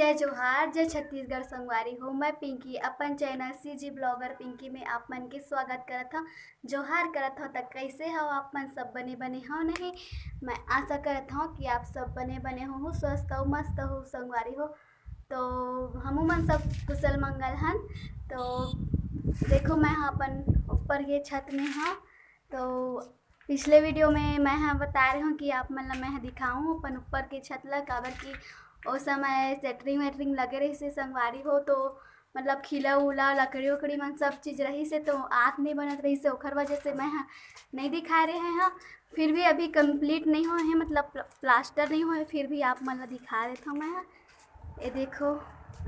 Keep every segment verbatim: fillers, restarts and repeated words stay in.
जय जोहार, जय छत्तीसगढ़ संगवारी हो। मैं पिंकी अपन चैनल सीजी ब्लॉगर पिंकी में आप मन के स्वागत करत हव। जोहार करत हव, त कैसे हव आप मन? सब बने बने हव नहीं? मैं आशा करत हव कि आप सब बने बने हो, स्वस्थ हो, मस्त हो संगवारी हो। तो हमू मन सब कुशल मंगल हन। तो देखो, मैं ह अपन ऊपर के छत में हव। तो पिछले वीडियो में मैं ह बताए रहे हव कि आप मन ला मैं ह दिखाऊं अपन ऊपर के छत ला, काबर कि ओ समय सेटरिंग वेटरिंग लगे रहिस हे संगवारी हो, तो मतलब खिला उला, लकड़ी उकड़ी मन सब चीज रहिस हे, तो आत नहीं बनत रहिस हे, ओखर वजह से मैं ह नहीं दिखा रहे हव। फिर भी अभी कंप्लीट नहीं होए हे, मतलब प्ल-, प्लास्टर नहीं होए, फिर भी आप मन ला दिखा देत हव मैं ह। ये देखो,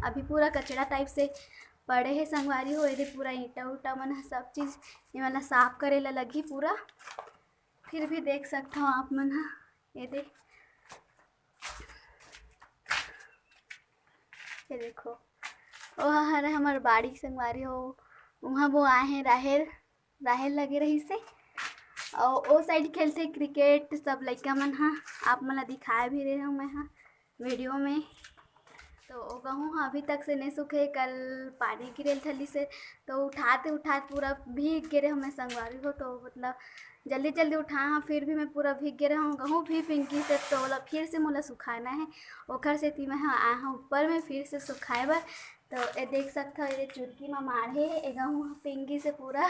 अभी पूरा कचरा टाइप से पड़े हे संगवारी हो, ये दे पूरा ईंटा उटा मन ह सब चीज, ये वाला साफ करे ला लगही पूरा। फिर भी देख सकत हव आप मन ह, ये दे, ये देखो, ओ हरे हमर बाड़ी संगवारी हो, उहाँ वो आए हे राहेर, राहेर लगे रहिस हे। अउ ओ साइड खेलथे क्रिकेट सब लइका मन ह, आप मन ला दिखाए भी रहे हव मैं ह वीडियो में। तो ओ गहूँ ह अभी तक से नहीं सूखे, कल पानी गिरेल थली से, तो उठाते उठाते पूरा भीग गे रहे हव मैं संगवारी हो। तो मतलब जल्दी जल्दी उठाए हव, फिर भी मैं पूरा भीग गे रहे हव। गहूँ भी भीग गिस हे, तो ओला फिर से मोला सुखाना हे, ओखर सेती मैं ह आए हव ऊपर में फिर से सुखाए बर। तो ये देख सकत हव, ये चुरकी म माढ़े हे, ए गहूँ ह भीग गिस हे पूरा।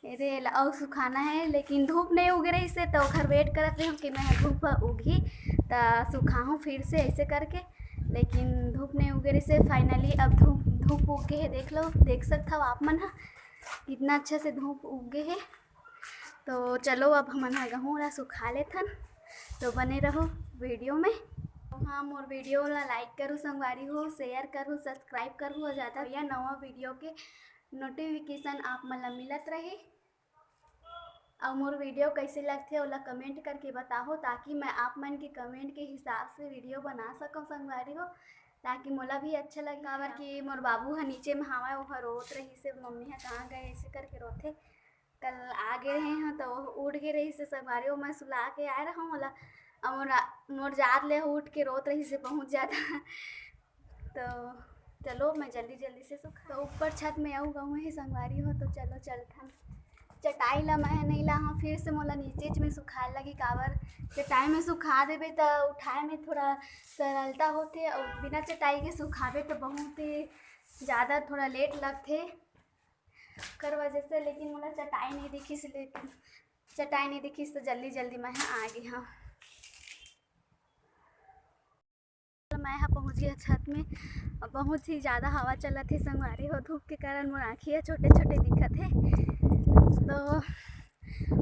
ये दे, अउ सुखाना हे, लेकिन धूप नहीं उगे रहिस हे, तो ओखर वेट करत रहे हव कि मैं ह धूप ह उगही, त सुखाहूँ फिर से ऐसे करके, लेकिन धूप नहीं उगे रहिस हे। फाइनली अब धूप, धूप उग गे हे, देख लो, देख सकत हव आप मन ह, कितना अच्छा से धूप उग गे हे। तो चलो, अब हमन ह गहूँ ला सुखा लेथन, तो बने रहो वीडियो में। हाँ, मोर वीडियो ला लाइक करू संगवारी हो, शेयर करू, सब्सक्राइब करू, अउ ज़्यादा भैया नवा वीडियो के नोटिफिकेशन आप मन ला मिलत रहे। अउ मोर वीडियो कैसे लगथे, ओला कमेंट करके बताहो, ताकि मैं आप मन के कमेंट के हिसाब से वीडियो बना सकूँ संगवारी हो, ताकि मोला भी अच्छा लगे। काबर कि मोर बाबू ह नीचे में हावय, ओह रोत रहिस हे, मम्मी ह कहाँ गए, ऐसे करके रोथे। कल आ गे रहे हव, तो ओह उठ गे रहिस हे संगवारी हो, मैं सुला के आए रहूँ ओला, अउ मोर, मोर जात ले उठ के रोत रहिस हे बहुत ज़्यादा। तो चलो, मैं जल्दी जल्दी से सुखा, तो ऊपर छत में अउ गहूँ हे संगवारी हो, तो चलो चलथन। चटाई ला मैं नहीं ला हव, फिर से मोला नीचेच में सुखाए लगही, काबर चटाई में सुखा देबे त उठाए में थोड़ा सरलता होथे, अउ बिना चटाई के सुखाबे त बहुत ही ज़्यादा थोड़ा लेट लगथे, ओकर वजह से। लेकिन मोला चटाई नहीं दिखिस, लेकिन चटाई नहीं दिखिस, तो जल्दी जल्दी मैं ह आ गे हव। मैं ह पहुँच गे छत में। बहुत ही ज़्यादा हवा चलत हे संगवारी हो, धूप के कारण मोर आँखी ह छोटे छोटे दिखत हे। तो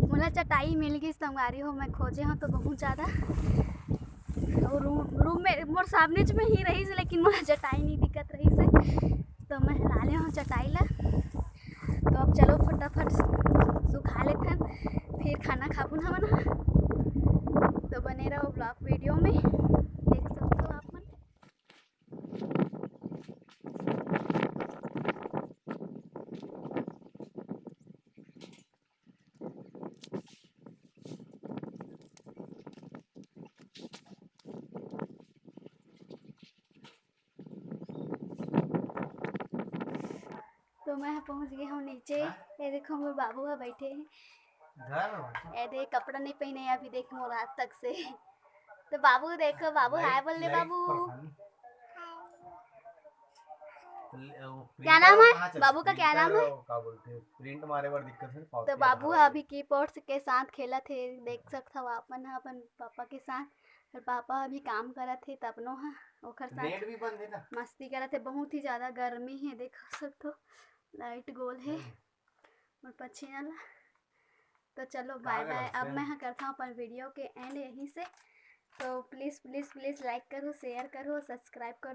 मोला चटाई मिल गिस संगवारी हो, मैं खोजे हव तो बहुत ज़्यादा। अउ रूम, रूम में मोर सामनेच में ही रहिस, लेकिन मोला चटाई नहीं दिखत रहिस हे, तो मैं ला ले हव चटाई ला। तो अब चलो फटाफट सुखा लेथन, फिर खाना खाबो ना हमन ह। तो बने रहो ब्लॉग वीडियो में, देख सकत हव आप मन। तो मैं ह पहुँच गे हव नीचे। हाँ? ये देखो, मोर बाबू ह बैठे हे। घर में बैठे। ये देख, कपड़ा नहीं पहने अभी, देख मोर हाथ तक से। तो बाबू देखो, बाबू हाय बोल ले बाबू। क्या नाम है? बाबू का क्या नाम है? का बोलते हैं, प्रिंट मारे बर दिक्कत है, तो बाबू ह अभी कीबोर्ड के साथ खेलत हे, देख सकत हव आप मन ह अपन पापा के साथ। और पापा अभी काम करत हे, तब नो ह ओखर साथ नेट भी बंद है ना? मस्ती करत हे। बहुत ही ज्यादा गर्मी हे, देख सकत हव, लाइट गोल हे। हम्म। मोर पछिना ला। तो चलो, बाय बाय। अब मैं ह करता हूँ अपन वीडियो के एंड यहीं से। तो प्लीज प्लीज प्लीज लाइक करो, शेयर करो, सब्सक्राइब कर दो।